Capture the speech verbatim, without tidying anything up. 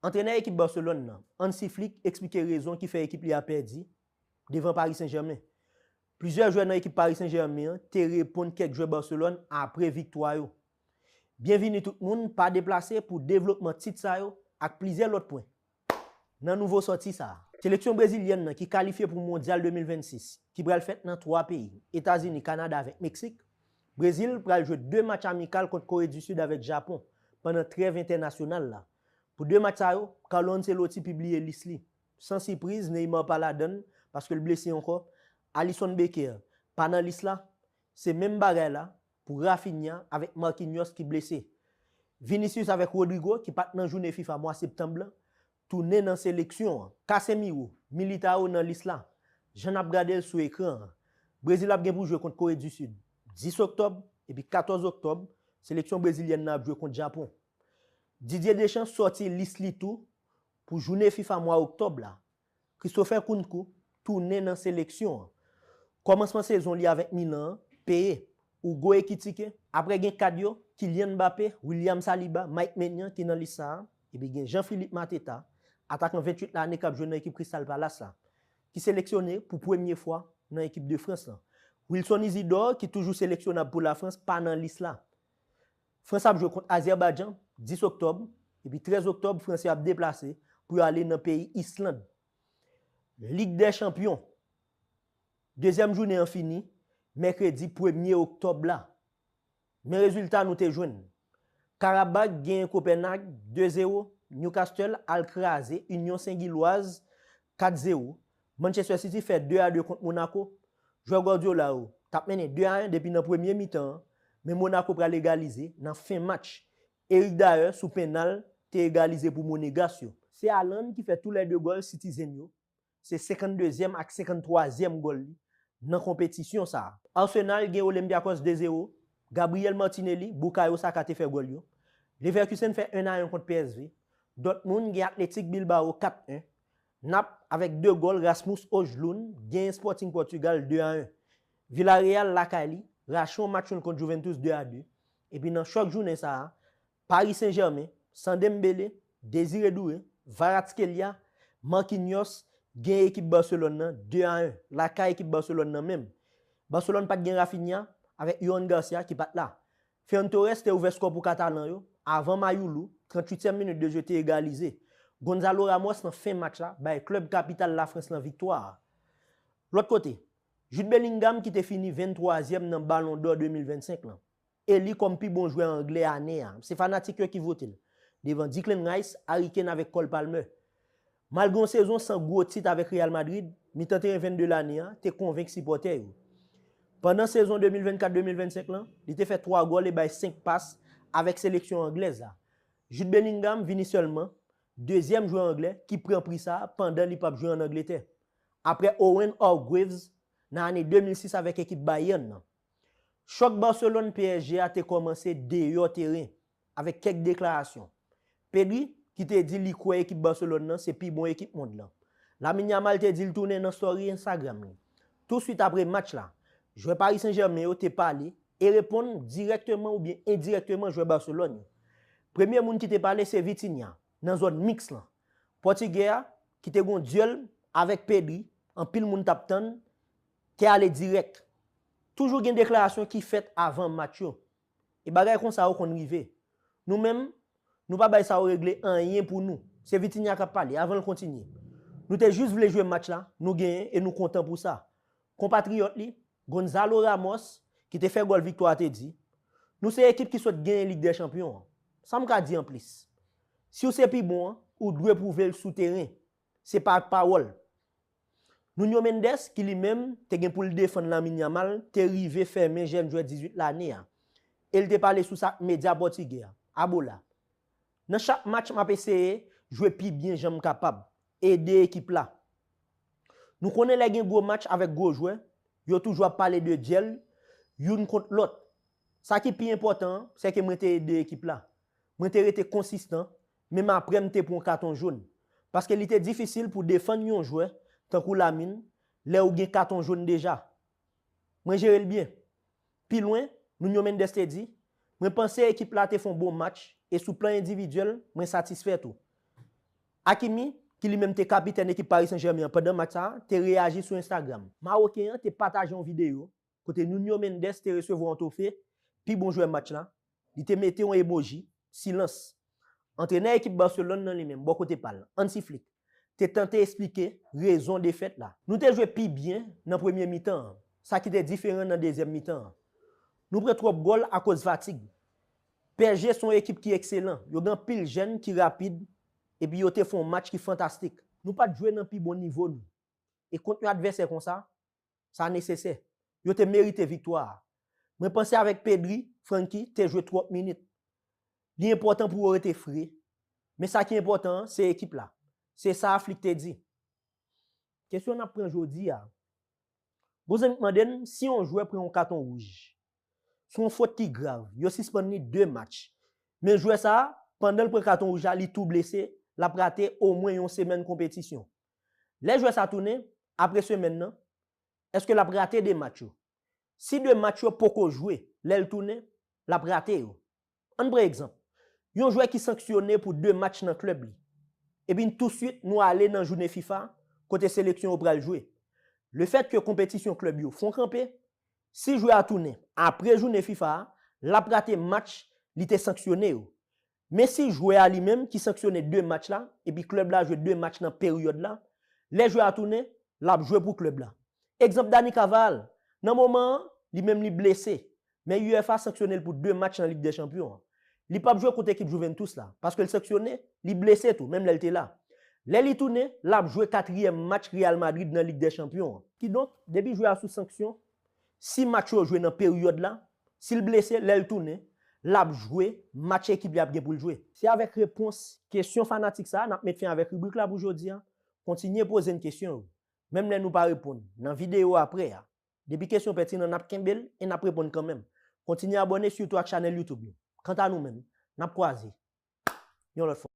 Antrenè ekip Barcelone nan, Hansi Flick, eksplike rezon ki fè ekip li a pèdi devan Paris Saint-Germain. Plizyè jwè nan ekip Paris Saint-Germain an te reponn kèk jwè Barcelone apre viktwa yo. Byenvini tout moun, pa deplase pou devlopman tit sa yo ak plizyè lòt pwen nan nouvo sòti sa a. Seleksyon brezilyèn nan ki kalifye pou Mondyal de mil vennsis, ki pral fèt nan twa peyi, Etazini, Kanada avèk Meksik. Brezil pral jwe de match amikal kont Kore di Sid avèk Japon pandan trèv entènasyonal la. Pou de match sa yo, Carlo Ancelotti pibliye lis li. San sipriz, Neymar pa ladan l paske l blese ankò. Alisson Becker pa nan lis la. Se menm bagay la pou Raphinha avèk Marquinhos ki blese. Vinicius avèk Rodrygo, ki pa t nan jounen fifa mwa septanm lan, tounen nan seleksyon an. Casemiro, Militao nan lis la. Jan n ap gade l sou ekran an, Brezil ap gen pou jwe kont Kore di Sid dis oktòb, epi katòz oktòb, seleksyon brezilyèn nan ap jwe kont Japon. Didier Deschamps sòti lis li tou pou jounen fifa mwa oktòb la. Christopher Nkunku tounen nan seleksyon an. Kòmansman sezon li avèk Milan an peye. Hugo Ekitike, apre gen kad yo, Kylian Mbappé, William Saliba, Mike Maignan ki nan lis sa a, epi gen Jean-Philippe Mateta, atakan venntuit lane k ap jwe nan ekip Crystal Palace la, ki seleksyone pou premye fwa nan ekip de Frans lan. Wilson Isidore, ki toujou seleksyonab pou Lafrans, pa nan lis la. Frans ap jwe kont Azèbajan dis oktòb, epi trèz oktòb, Franse ap deplase pou yo ale nan peyi Island. Lig dè Chanpyon, dezyèm jounen an fini mèkredi premye oktòb la. Men rezilta nou te jwenn. Karabag genyen Kopenhag de zewo, Newcastle al kraze Union Saint-Gilloise kat zewo, Manchester City fè de a de kont Monaco. Jwè Guardiola yo t ap mennen de a en depi nan premye mitan an, men Monaco pral egalize nan fen match. Eric Dier sou pennal te egalize pou Monegas yo. Se Haaland ki fè toulède gòl Citizen yo. Se senkanndezyèm ak senkanntwazyèm gòl li nan konpetisyon sa a. Arsenal gen Olympiakos de zewo, Gabriel Martinelli, Bukayo Saka te fè gòl yo. Leverkusen fè en a en kont P S V. Dortmund gen Athletic Bilbao kat en. Nap avèk de gòl Rasmus Hojlund genyen Sporting Portugal de a en. Villarreal lakay li rache yon match nul kont Juventus de a de. Epi nan chòk jounen sa a, Paris Saint-Germain, san Dembélé, Désiré Doué, Kvaratskhelia, Marquinhos genyen ekip Barcelone nan de a en lakay ekip Barcelone nan menm. Barcelone pa t gen Raphinha avèk Yohan Garcia ki pa t la. Ferran Torres te ouvè skò pou Katalan yo avan Mayulu, tranntuityèm minit de jeu, te egalize. Gonzalo Ramos nan fen match la bay klèb kapital Lafrans lan viktwa a. Lòt kote, Jude Bellingham ki te fini venntwazyèm nan Ballon d'Or de mil vennsenk lan, eli kòm pi bon jwè anglè ane a. Se fanatik yo ki vote l, devan Declan Rice, Harry Kane avèk Cole Palmer. Malgre yon sezon san gwo tit avèk Real Madrid, mitan teren vennde lane a te konvenk sipòtè yo. Pandan sezon de mil vennkat de mil vennsenk lan, li te fè twa gòl e bay senk pas avèk seleksyon anglèz la. Jude Bellingham vini sèlman dezyèm jwè anglè ki pran pri sa a pandan li p ap jwe ann Angletè, apre Owen Hargreaves nan ane de mil sis avèk ekip Bayern nan. Chòk Barcelone P S G a te kòmanse deyò teren avèk kèk deklarasyon. Pedri, ki te di li kwè ekip Barcelone nan se pi bon ekip mond lan. Lamine Yamal te di l tounen nan story Instagram li. Touswit apre match la, jwè Paris Saint-Germain yo te pale e reponn dirèkteman oubyen endirèkteman jwè Barcelone yo. Premye moun ki te pale se Vitinha, nan zòn miks lan. Pòtigè a, ki te gon dyèl avèk Pedri, anpil moun t ap tann, te ale dirèk. Toujou gen deklarasyon ki fèt avan match yo. E bagay konsa yo konn rive. Nou menm, nou pa bay sa yo regle anyen pou nou. Se Vitinha k ap pale, avan l kontinye. Nou te jis vle jwe match la, nou genyen e nou kontan pou sa. Konpatriyòt li, Gonzalo Ramos, ki te fè gòl viktwa a, te di, nou se ekip ki sot genyen Lig dè Chanpyon an. Sa m ka di anplis? Si w se pi bon an, ou dwe pwouve l sou teren. Se pa ak pawòl. Nuno Mendes, ki li menm te gen pou l defann Lamine Yamal, te rive fèmen jèn jwè dizuit lane a. E l te pale sou sa ak medya pòtigè a, Abola. Nan chak match, m ap eseye jwe pi byen jan m kapab, ede ekip la. Nou konnen lè gen gwo match avèk gwo jwè, yo toujou ap pale de dyèl youn kont lòt. Sa ki pi enpòtan an, se ke mwen te ede ekip la. Mwen te rete konsistan, menm apre m te pran katon jòn. Paske li te difisil pou defann yon jwè tankou Lamine lè ou gen katon jòn deja. Mwen jere l byen. Pi lwen, Nuno Mendes te di, mwen panse ekip la te fè yon bon match e sou plan endividyèl, mwen satisfè tou. Hakimi, ki li menm te kapitèn ekip Paris Saint-Germain an pandan match sa a, te reyaji sou Instagram. Mawoken an te pataje yon videyo kote Nuno Mendes te resevwa yon twofe pi bon jwè match la. Li te mete yon emoji silans. Antrenè ekip Barcelone nan li menm, bò kote pa l, Hansi Flick, te tante eksplike rezon defèt la. Nou te jwe pi byen nan premye mitan an, sa ki te diferan nan dezyèm mitan an. Nou pran twòp gòl akoz fatig. P S G se yon ekip ki ekselan, yo gen anpil jèn ki rapid, epi yo te fè yon match ki fantastik. Nou pa t jwe nan pi bon nivo nou. E kont yon advèsè konsa, sa nesesè. Yo te merite viktwa a. Mwen panse avèk Pedri, Frankie te jwe twòp minit. Li enpòtan pou yo rete fre. Men sa ki enpòtan an, se ekip la. Se sa Flick te di. Kesyon n ap pran jodi a. Gon zanmi k mande n si yon jwè pran yon katon wouj sou yon fot ki grav, yo sispann li de match. Men jwè sa a, pandan l pran katon wouj la, li tou blese, l ap rate omwen yon semèn konpetisyon. Lè jwè sa tounen, apre semèn nan, èske l ap rate de match yo? Si de match yo poko jwe, lè l tounen, l ap rate yo. Ann pran egzanp. Yon jwè ki sanksyone pou de match nan klèb li. Epi touswit, nou ale nan jounen fifa, kote seleksyon yo pral jwe. Lefètke konpetisyon klèb yo fon kanpe, si jwè a tounen apre jounen fifa a, l ap rate match li te sanksyone yo. Men si jwè a li menm ki sanksyone de match la, epi klèb la jwe de match nan peryòd la, lè jwè a tounen, l ap jwe pou klèb la. Egzanp Dani Carvajal, nan moman an, li menm li blese, men U F A sanksyone l pou de match nan Lig dè Chanpyon an. Li p ap jwe kont ekip Juventus la, paske l sanksyone, li blese tou, menm lè l te la. Lè li tounen, l ap jwe katriyèm match Real Madrid nan Lig dè Chanpyon an. Kidonk, depi jwè a sou sanksyon, si match yo jwe nan peryòd la, si l blese, lè l tounen, l ap jwe match ekip li ap gen pou l jwe. Se avèk repons kesyon fanatik sa a n ap met fen avèk ribrik la pou jodi a. Kontinye poze n kesyon yo, menm lè nou pa reponn nan videyo apre a. Depi kesyon pètinan, n ap kenbe l e n ap reponn kanmenm. Kontinye abòne sitou ak chanèl YouTube nou. Kanta nou menm, n ap kwaze yon lòt fwa.